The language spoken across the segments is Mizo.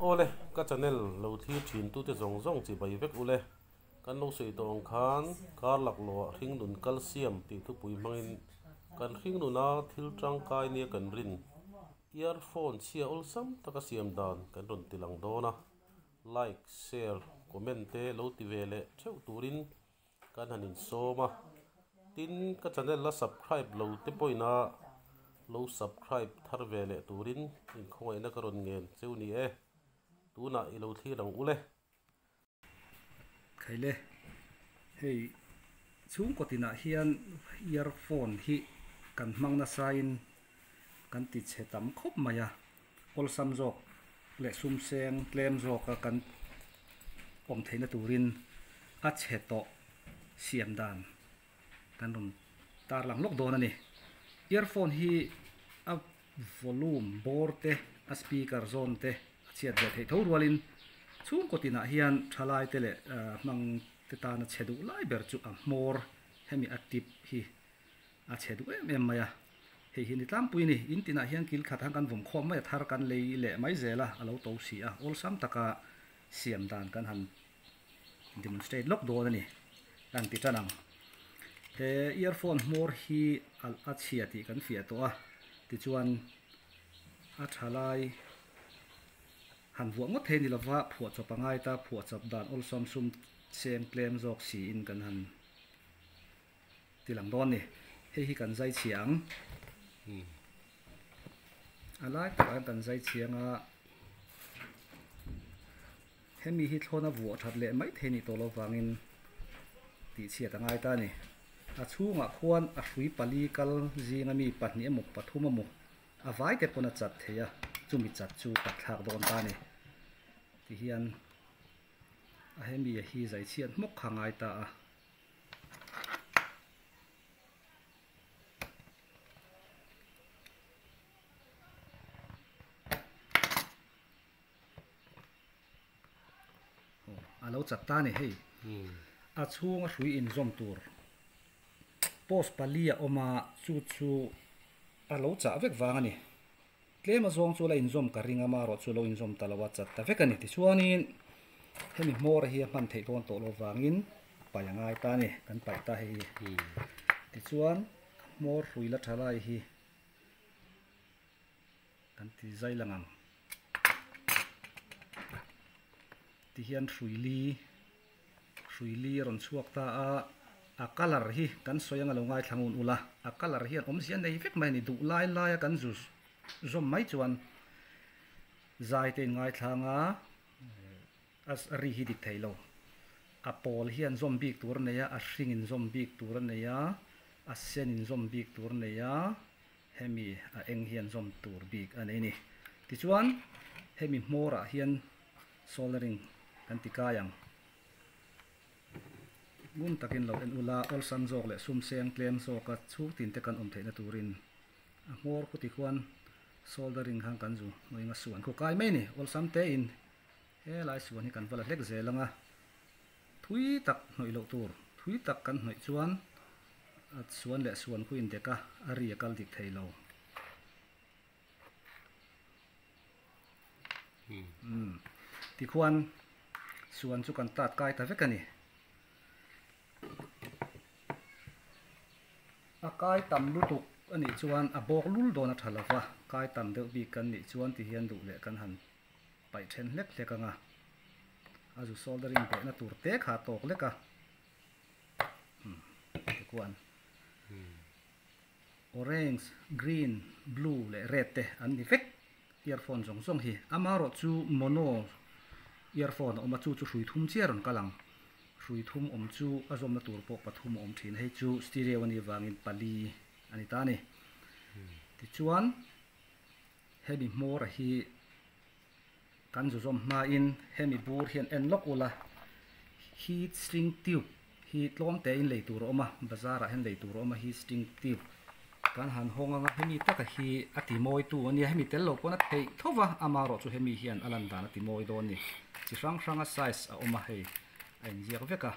Awle, ka channel lo thlir thin tute zawng zawng chibai vek ule. Kan lo sawi tawh ang khan kar laklawh ah hringnun kalsiam tih thupui hmangin kan hringnuna thil tangkai nia kan rin earphone chhia awlsam taka siam dan kan rawn ti lang dawn a. Like, share, comment te lo ti ve leh theuh turin kan han insawm a. Tin, ka channel la subscribe lo te pawhin a lo subscribe thar ve leh turin inkhawngaihna ka rawn ngen cheu ni e. Tunah i lo thlir ang ule. Khaile, hei chhungkaw tinah hian earphone hi kan hmang nasain kan ti chhe tam khawp mai a, awlsam zawk leh sum seng tlem zawka kan awm theihna turin a chhe tawh siam dan kan rawn tarlang lawk dawn a ni. Earphone hi a volume bawr te, a speaker zawn te a chhiat ve theih tho rualin chhungkaw tinah hian thalai te leh hmang te tana chhe duh lai ber chu a hmawr hemi a tip hi a chhe duh em em mai a, hei hi ni tlangpui a ni. In tinah hian kil khat han kan vawm khawm mai a, thar kan lei leh mai zel a, a lo to si a, awlsam taka siam dan kan han demonstrate lawk dawn a ni kan ti tan ang. He earphone hmawr hi a chhia tih kan fiah tawh a, tichuan a tha lai han vuah ngawt thei ni lova phuahchawp a ngai ta, phuahchawp dan awlsam sum seng tlem zawk siin kan han ti lang dawn ni. Hei hi kan zai chhia ang. A lai takah hian kan zai chhiang a, hemi hi thlawna vuah that leh mai thei nih tawh loh vangin tih chhiat a ngai ta a ni. A chhungah khuan a hrui pali kal zinga mi pahnih emaw pathum emaw a vai te pawn a chat thei a, chumi chat chu pat thlak dawn ta a ni. Tihian a hemi hi zai chhiat hmawk kha a ngai ta a. A lo chat ta a ni hei. A chhunga hrui inzawm tur post pali a awm a, chu chu a lo chah vek vang a ni. Tlem azawng chu la inzawm ka ring a, amaherawh chu lo inzawm ta lo a, chat ta vek a ni. Tichuanin hemi hmawr hi a hman theih dawn tawh loh vangin paih a ngai ta a ni, kan paih ta hei hi. Tichuan hmawr hrui la tha lai hi kan ti zai lang ang. Tihian hrui li Hrui li a rawn chhuak ta a, a colour hi kan sawi anga lo ngaithla ngun ula, a colour hian awmzia nei vek mai a ni, duh lai laia kan zu zawm mai chuan zai te in ngaithla anga a ri hi dik thei lo, a pawl hian zawm bik tur a nei a, a hring in zawm bik tur a nei a, a sen in zawm bik tur a nei a, hemi a eng hian zawm tur bik a nei a ni. Tichuan hemi hmawrah hian Soldering kan ti kai ang. Ngun takin lo en ula, awlsam zawk leh sum seng tlem zawka chhung tin te kan awm theihna turin a hmawr khuti khuan soldering khan kan zu hnuainga suan khu kai mai a ni. Awlsam tein helai suan hi kan va la hlek zel ang a, thui tak hnawih loh tur, thui tak kan hnawih chuan a suan leh suan khu indek a, a ri a kal dik thei lo. Umm tikhuan suan chu kan tat kai ta vek a ni. A kai tam lutuk a nih chuan a bawk lul dawn a tha lo va, kai tam deuh bik kan nih chuan tihian duh leh kan han paih then hlek hlek ang a, a zu soldering behna tur te kha a tawk lek a. Umm tikhuan. Orange, green, blue leh red te an ni vek earphone zawng zawng hi. Amaherawh chu mono earphone a awm a, chu chu hrui thum chiah a rawn kal ang. Hrui thum awm chu a zawmna tur pawh pathum a awm thin. Hei chu stereo a nih vangin pali a ni ta a ni. Tichuan hemi hmawr hi kan zu zawm hmain hemi bur hian en lawk ula, heat shrink tube hi tlawm tein lei tur a awm a, bazar ah hian lei tur a awm a heat shrink tube kan han hawng anga hemi taka hi a ti mawi tu a nia, hemi tel lo pawn a theih tho va, amaherawh chu hemi hian a lan dan a ti mawi dawn a ni, chi hrang hranga size a awm a hei a inziak vek a,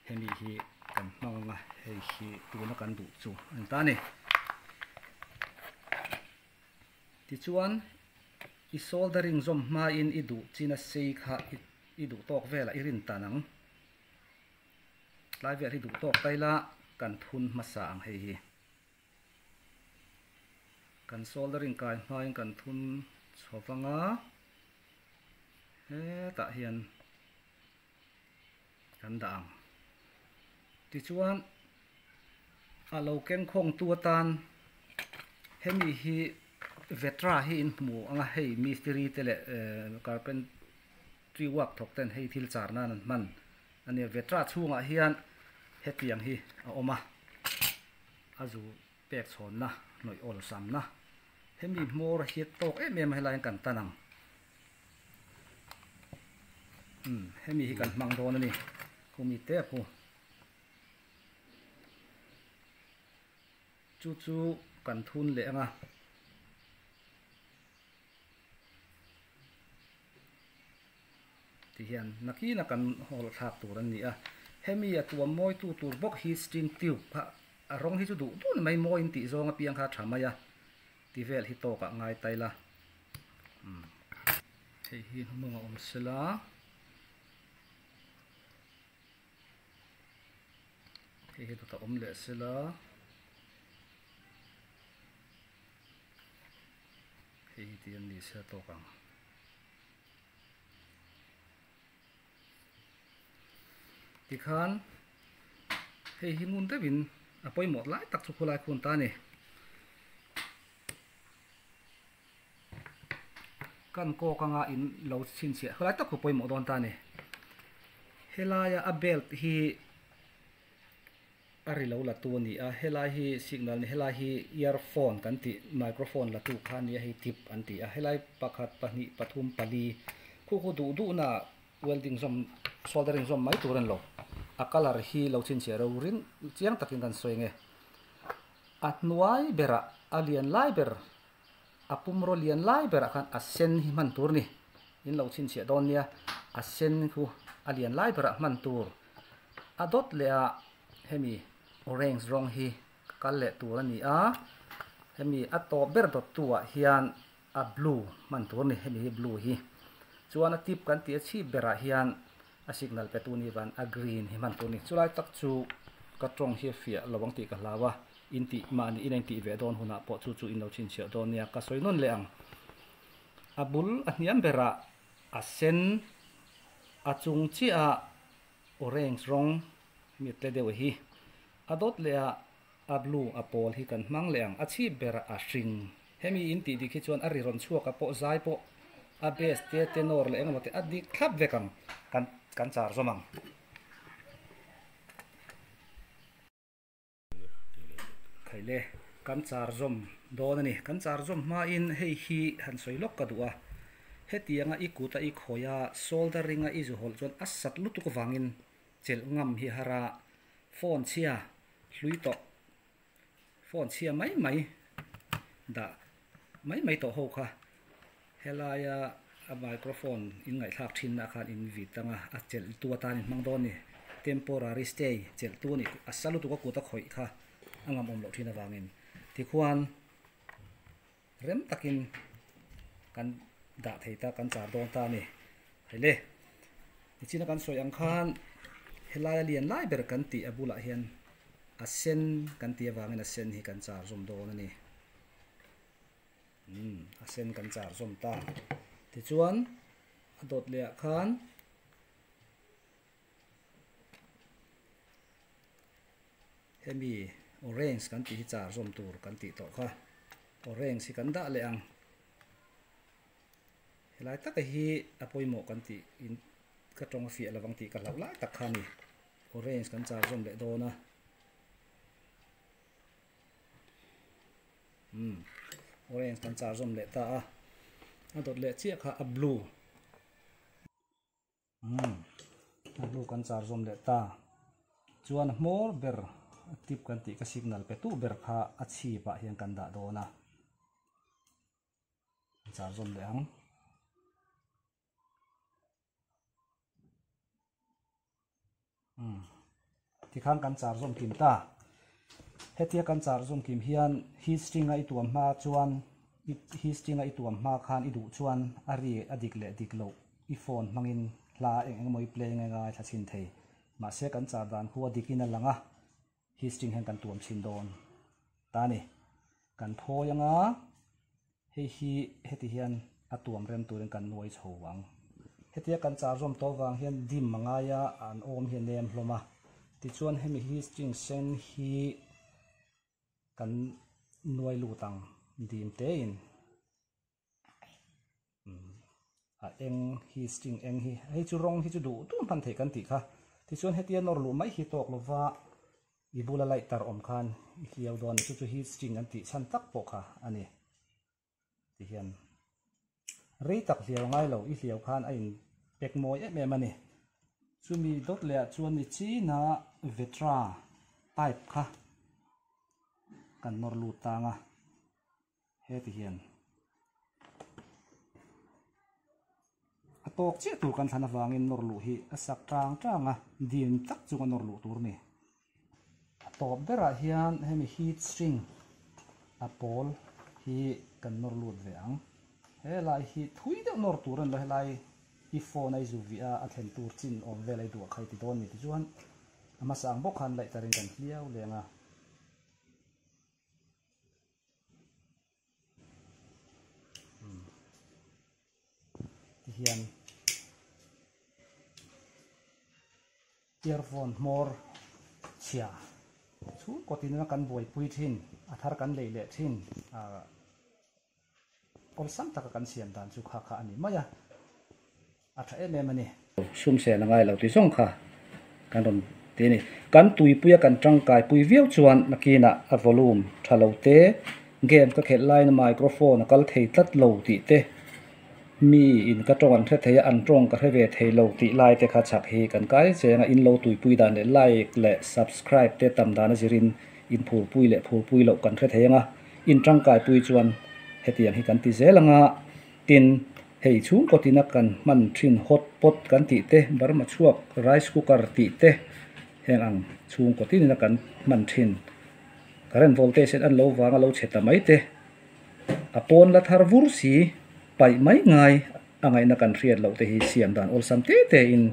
hemi hi kan hmang anga hei hi tuna kan duh chu a ni ta a ni. Tichuan. I soldering zawm hmain i duh china sei kha i duh tawk velah i rin tan ang. Tlai vel hi duh tawk ta ila kan thun hmasa ang hei hi. Kan soldering kai hmain kan thun chho vang a, hetah hian kan dah ang. Tichuan a lo keng khawngtu atan hemi hi Vetra hi in hmu ang a, hei mistiri te leh carpentry work thawk ten hei thil char nan an hman a nia. Vetra chhungah hian hetiang hi a awm a, a zu pek chhawnna hnawih awlsamna hemi hmawr a hit tawk em em a helai hian kan tan ang. Umm hemi hi kan hmang dawn a ni khumi tep hu chu chu kan thun leh ang a. Ti hian nakina kan hawl thlak tur an ni a, hemi a tuam mawitu tur bawk hi string tube kha a rawng hi chu duh dun mai mawi in tih zawng apiang kha a tha mai a ti vel hi tawkah ngai ta ila umm hei hi hnung a awm sela hei hi dawt a awm leh sela. Hei hi tih an ni se a tawk ang. Tikhan hei hi ngun deuhin a pawimawh lai tak chu khulai khun ta a ni. Kan kawk anga in lo chhinchhiah khulai tak khu pawimawh dawn ta a ni. Helaia a belt hi A ri lo la tu a ni a, helai hi signal ni helai hi earphone kan tih microphone la tu kha a ni a, hei tip an ti a, helai pakhat pahnih pathum pali khu khu duh duh na welding zawm soldering zawm mai tur a ni lo, a colour hi lo chhinchhiah ro rin chiang takin kan sawi ang e, a hnuai berah a lian lai ber a pumraw lian lai berah khan a sen hi hman tur a ni, in lo chhinchhiah dawn nia a sen khu a lian lai berah hman tur. A dawt leh ah hemi orange rawng hi ka kal leh tur a ni a, hemi a tawp ber dawt tu ah hian a blue hman tur a ni hemi hi blue hi chuan a tip kan tih a chhip ber ah hian a signal pe tu ni van a green hi hman tur a ni chulai tak chu ka tawng hi a fiah lo ang tih ka hlau a in tih mahni in a in tih ve dawn hunah pawh chu chu in lo chhinchhiah dawn nia ka sawi nawn leh ang a bul a hniam berah a sen a chung chiah ah orange rawng mi tle deuh hi a dawt leh a a blue a pawl hi kan hmang leh ang a chhip ber a hring hemi in tih dik hi chuan a ri rawn chhuak a pawh zai pawh a bass te tenor leh engemaw te a dik thlap vek ang kan kan char zawm ang. Khaile kan char zawm dawn a ni. Kan char zawm hmain hei hi han sawi lawk ka duh a. Hetianga i kut a i khawi a, soldering a i zu hawlh chuan a sat lutuk avangin chelh ngam hi har a, phone chhia hlui tawh, phone chhia mai mai dah mai mai tawh ho kha helaia a microphone in ngaihthlak thinna khan in vit anga a chelh tu atan in hmang dawn a ni. Temporary stay chelh tu a ni. A sa lutuk a kut a khawih kha a ngam awm loh thin avangin tikhuan rem takin kan dah thei ta kan char dawn ta a ni. Hei le, nichina kan sawi ang khan helaia lian lai ber kan tih a bulah hian a sen kan tih avangin a sen hi kan char zawm dawn a ni. Umm a sen kan char zawm ta. Tichuan a dawt leh ah khan hemi orange kan tih hi char zawm tur kan tih tawh kha orange hi kan dah leh ang. Helai taka hi a pawimawh kan tih in ka tawng a fiah lovang tih ka hlauh lai tak kha a ni. Orange kan char zawm leh dawn a. Umm orange kan char zawm leh ta a. A dawt leh chiah kha a blue. Umm a blue kan char zawm leh ta. Chuan a hmawr ber a tip kan tih ka signal pe tu ber kha a chhip ah hian kan dah dawn a. Char zawm leh ang. Umm tikhan kan char zawm kim ta. Hetia kan char zawm kim hian heat string a i tuam hma chuan. I heat string a i tuam hma khan i duh chuan a ri a dik leh dik loh i phone hmangin hla eng eng emaw i play nge ngai thla chhin thei. Mahse kan char dan khu a dikin a lang a, heat string hian kan tuam chhin dawn ta a ni. Kan phawi anga hei hi heti hian a tuam rem turin kan nuai chho ang. Hetia kan char zawm tawh vang hian dim a ngai a, an awm hi a nem hlawm a. Tichuan hemi heat string sen hi kan nuai lut ang dim tein a eng hi string eng hi hei chu rawng hi chu duh duh hman theih kan tih kha tichuan hetia nawr luh mai hi tawk lova i bula light tar awm khan i hliau dawn a ni chu chu hi string an tih chhan tak pawh kha a ni tihian rei tak hliau ngai lo i hliau khan a in pack mawi em em a ni chumi dawt leh ah chuan ni china vetra pipe kha kan nawr lut tang a heti hian a tawk chiah tur kan thlan avangin nawr luh hi a sak tang tang a dim tak chunga nawr luh tur a ni a tawp berah hian hemi heat string a pawl hi kan nawr lut ve ang helai hi thui deuh nawr tur a ni lo helai i phone a i zu vih a a thlen tur chin awm vel a i duh a kha i ti dawn a ni tichuan a hmasa ang bawk khan laih tarin kan hliau leng a. Tihian earphone hmawr chhia chhungkaw tin kan buaipui thin a thar kan lei leh thin ah awlsam taka kan siam dan chu kha kha a ni mai a a tha em em a ni. Sum sen a ngai lo ti zawng kha kan rawn ti a ni. Kan tuipuia kan tangkai pui viau chuan nakinah a volume tha lo te, game ka khelh laiin microphone a kal thei tlat lo tih te, mi in ka tawng an hre thei a, an tawng ka hre ve thei lo tih lai te kha chak hi kan kai cheng a, in lo tuipui dan leh like leh subscribe te tam dan a zirin in phurpui leh phurpui loh kan hre thei ang a, in tangkai pui chuan hetiang hi kan ti zel ang a, tin hei chhungkaw tina kan hman thin hot pot kan tih te, Burma chhuak rice cooker tih te heng ang chhungkaw tinina kan hman thin current voltage an lo vang a lo chhe ta mai te a pawn la thar vur si paih mai ngai a ngaihna kan hriat loh te hi siam dan awlsam te te in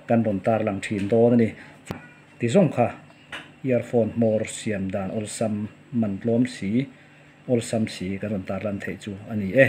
kan rawn tarlang thin dawn a ni ti zawng kha earphone hmawr siam dan awlsam man tlawm si awlsam si kan rawn tarlan theih chu a ni e.